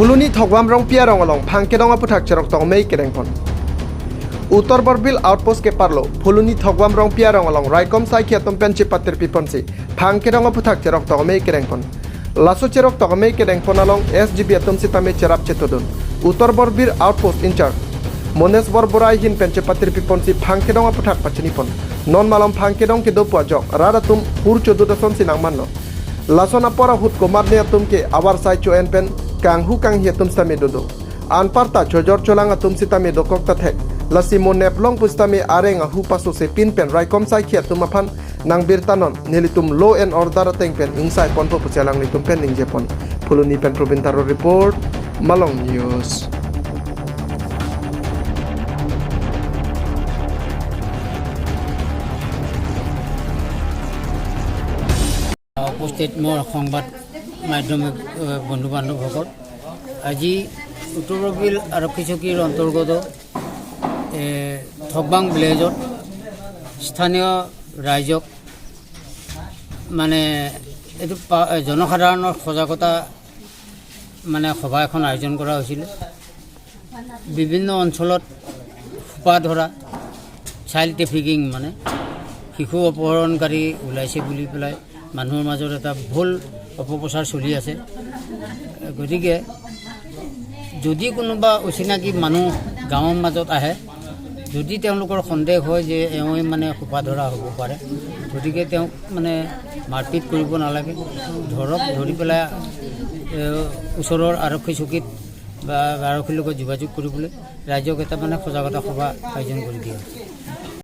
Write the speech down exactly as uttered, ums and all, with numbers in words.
Phuloni Thokbam Rongpi arong along phang kedong aputhak cherok tokmei kedengpon. Uttar Borbil Outpost keparlo Phuloni Thokbam Rongpi arong along raikom saikhi atum pen chepatirpi ponsi phang kedong aputhak cherok tokmei kedengpon. Laso cherok tokmei kedengpon along S G B atum sitame cherap chetodun. Uttar Borbil Outpost in-charge Mones Borborai ahin pen chepatirpi ponsi phang kedong aputhak pachinipon. Non malom phang kedong kedo pu ajok rat atum hur chodut asonsi nangmanlo. Lason apor ahut komatne atum ke avarsai cho-en pen kanghu kanghi atum sitame dodo. Anparta chojor cholang atum sitame dokok ta thek. Lasi mo neplong pu sitame areng ahu pasose pin pen raikom saikhi atum aphan nangbirta non, nelitum law and order ateng pen ingsai ponpo pusi alanglitum pen ningjepon. Phuloni pen Probin Taro report, Malong News. উপস্থিত মোৰ সংবাদ মাধ্যমিক, এ, বন্ধু বান্ধৱসকল, আজি উত্তৰ বৰবিল আৰক্ষী চকীৰ অন্তৰ্গত, এ, থকবাং ভিলেজত স্থানীয় ৰাইজক মানে এইটো পা-, জনসাধাৰণৰ সজাগতা মানে সভা এখন আয়োজন কৰা হৈছিলে। বিভিন্ন অঞ্চলত সোপা ধৰা, চাইল্ড ট্ৰেফিকিং, মানে শিশু অপহৰণকাৰী ওলাইছে বুলি পেলাই মানুহৰ মাজত এটা ভুল অপপ্ৰচাৰ চলি আছে। গতিকে যদি কোনোবা অচিনাকি মানুহ গাঁৱৰ মাজত আহে, যদি তেওঁলোকৰ সন্দেহ হয় যে এওঁৱে মানে সোপা ধৰা হ'ব পাৰে, গতিকে তেওঁক মানে মাৰপিট কৰিব নালাগে। ধৰক, ধৰি পেলাই, এ, ওচৰৰ আৰক্ষী চকীত বা আৰক্ষীৰ লগত যোগাযোগ কৰিবলৈ ৰাইজক এটা মানে সজাগতা সভা আয়োজন কৰি দিয়া হৈছে।